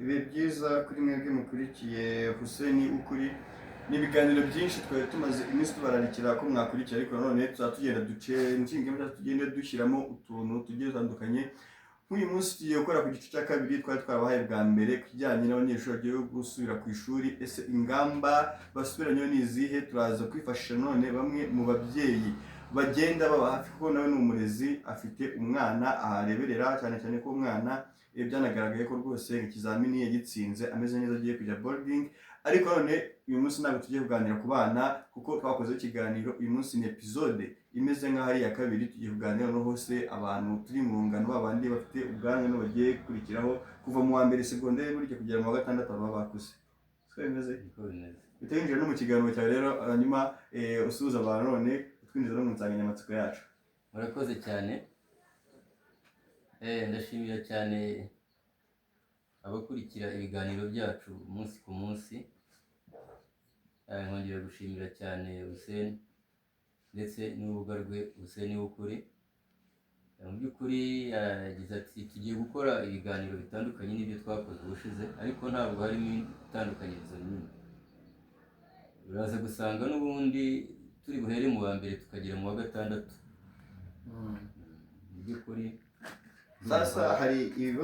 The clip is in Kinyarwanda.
Ibihe byiza kuri mwebwe mukurikiye Hussein Ukuri. Ni ibiganiro byinshi twari tumaze iminsi tubararikira ko mwakurikira, ariko nanone tuzaba tugenda duce inshinga, tugende dushyiramo utuntu tugiye dutandukanye. Nk'uyu munsi tugiye gukora ku gice cya kabiri twari twarabahaye bwa mbere ku kijyanye n'abanyeshuri bagiye gusubira ku ishuri. Ese ingamba basubiranyeho ni izihe? Turaza kwifashisha none bamwe mu babyeyi bagenda baba hafi, kuko nawe ni umurezi, afite umwana ahareberera, cyane cyane ko umwana byanagaragaye ko rwose ikizamini yagitsinze ameze neza, agiye kujya boarding. Ariko none uyu munsi ntabwo tugiye kuganira ku bana kuko twakoze ikiganiro. Uyu munsi ni episode imeze nk'aho ari iya kabiri. Tugiye kuganira noneho hose abantu turi mu ngano, babandi bafite ubwanwa no bagiye gukurikiraho kuva mu wa mbere segonderi burya kugera mu wa gatandatu baba bakuze. Siko bimeze? Niko bimeze. Uhita winjira no mu kiganiro cyawe rero, hanyuma usuhuza abantu, none utwinjiza no mu nsanganyamatsiko yacu. Murakoze cyane. Ndashimira cyane abakurikira ibiganiro byacu umunsi ku munsi. Nkongera gushimira cyane Hussein ndetse n'urubuga rwe Hussein W'ukuri. Mu by'ukuri yagize ati: "Tugiye gukora ibiganiro bitandukanye n'ibyo twakoze ubushize," ariko ntabwo harimo itandukanyirizo rinini. Uraza gusanga n'ubundi turi buhere mu wa mbere tukagera mu wa gatandatu. Mu by'ukuri Sasa hari ibibazo.